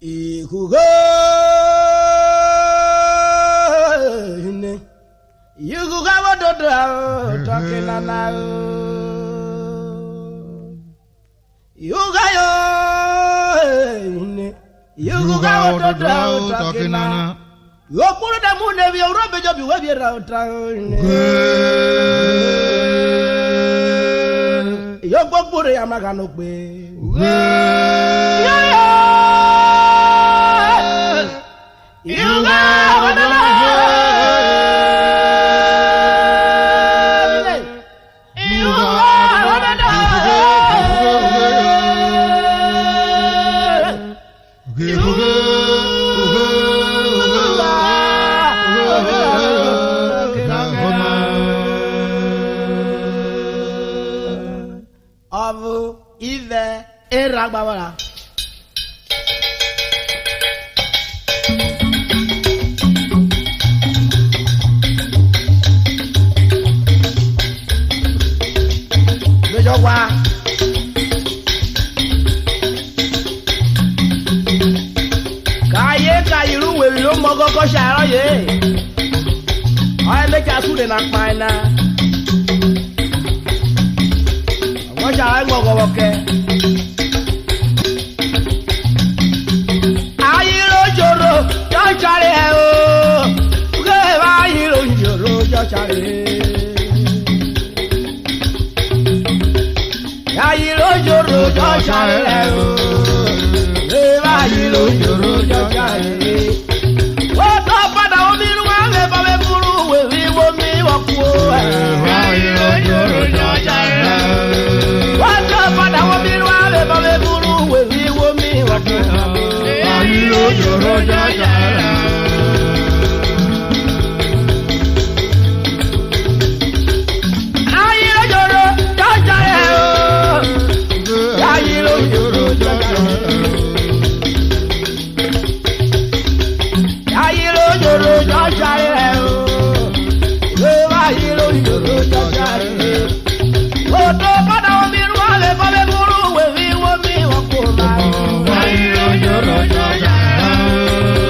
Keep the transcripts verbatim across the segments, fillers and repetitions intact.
Ihuho ne, ihuho avododo otọ ke nana o. Ihuho yo ne, ihuho avododo otọ ke nana. Okporo da mu ne vi oro bejo bi we vi ra ota ne. Yo gbogbo re ama ga no gbe. Ọvo, ivẹ, erha gba vwara. Me jọ ghwa. Ka aye ka yiri uwevwi rẹ omọgọgọ sha rọye. Ọye me cha sure na kpahen na. Ọmọ cha rọ muọghọ vwọ kẹ. Aye ro joro jọ chare hẹ o. Ughe vẹ aye ro joro jọ chare. Aye ro joro jọ chare hẹ o. Ughe vẹ aye ro joro jọ chare. Wo tọ fada wo mi ru ame bọ ve buru we vi wo mi wọ kuo. Aye ro joro jọ chare hẹ o. Wo tọ fada wo mi ru ame bọ ve buru we vi wo mi wọ kuo. Aye ro joro jọ chare hẹ o. Aye ro joro jọ chare hẹ o. Aye ro joro jọ chare hẹ o. Aye ro joro jọ chare hẹ o. Aye ro joro jọ chare hẹ o. Oto fada wo mi ru ame bọ ve buru we vi wo mi wọ kuo ma. Aye ro joro jọ chare hẹ o.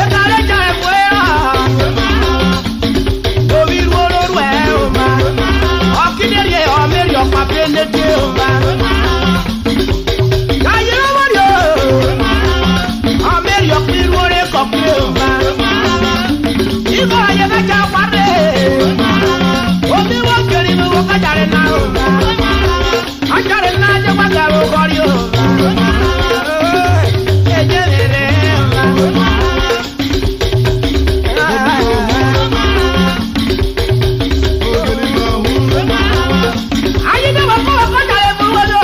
Ekare cha ẹkpo erha. Omi ruo ro ruẹ oma. Ọkidie rie ọ me riọ kpape nete oma. Ka yere ọmọ rio. Ọ me riọ kpi ruo re kọ kpi oma. Ibo aye na cha kpare. Omi wo keri nu wo ka jare na oma. Ajare na je wa garo kọri oma. Eje rere oma. Aye de wa kọ wa ka jare mu wo do.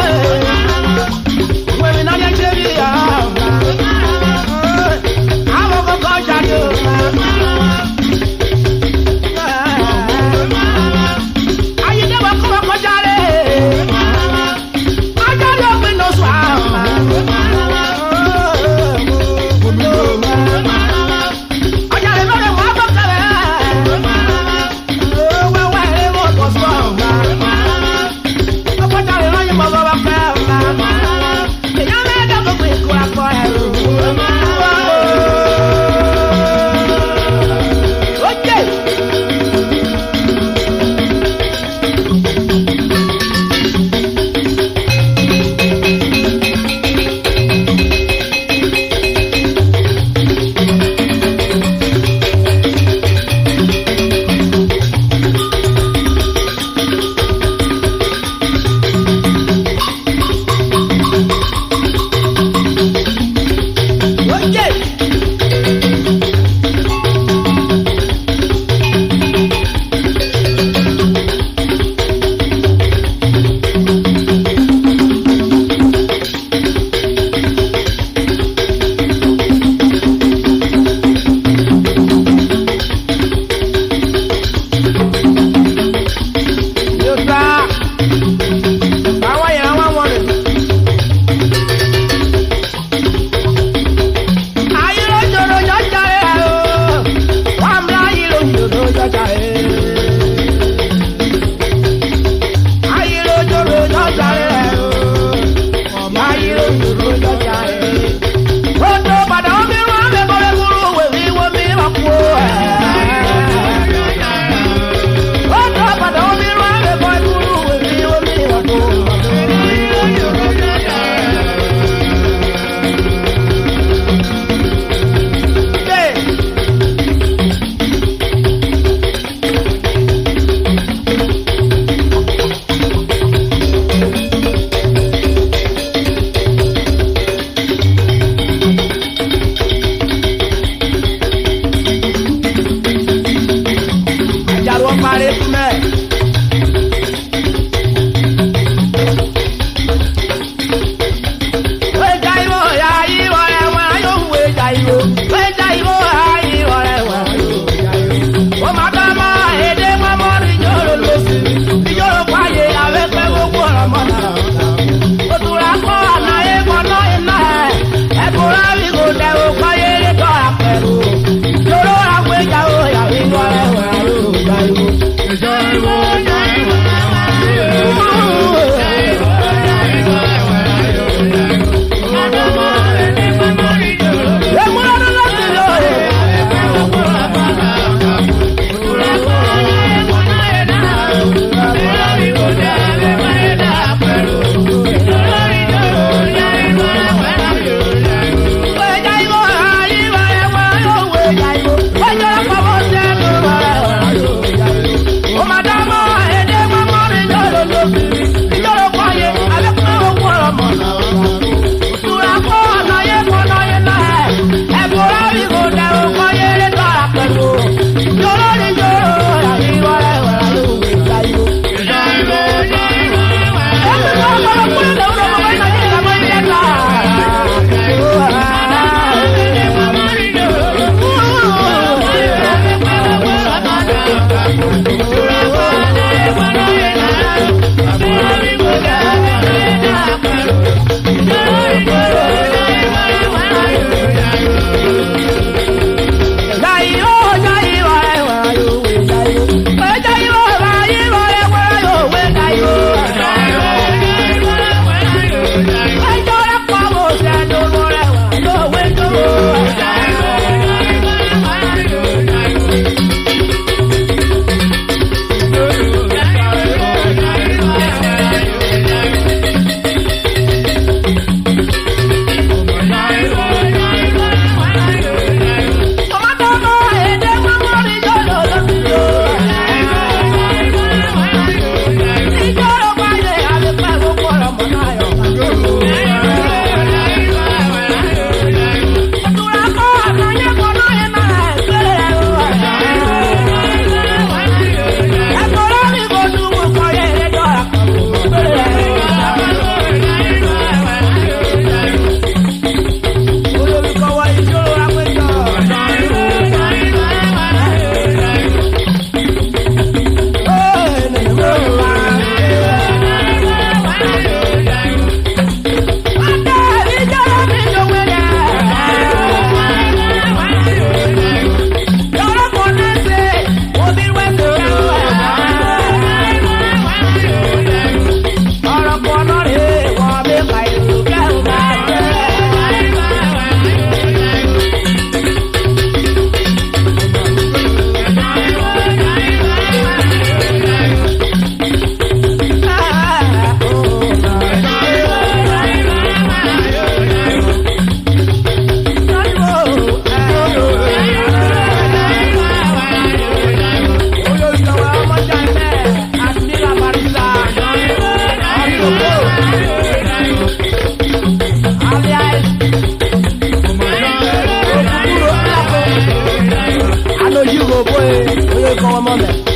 Amen.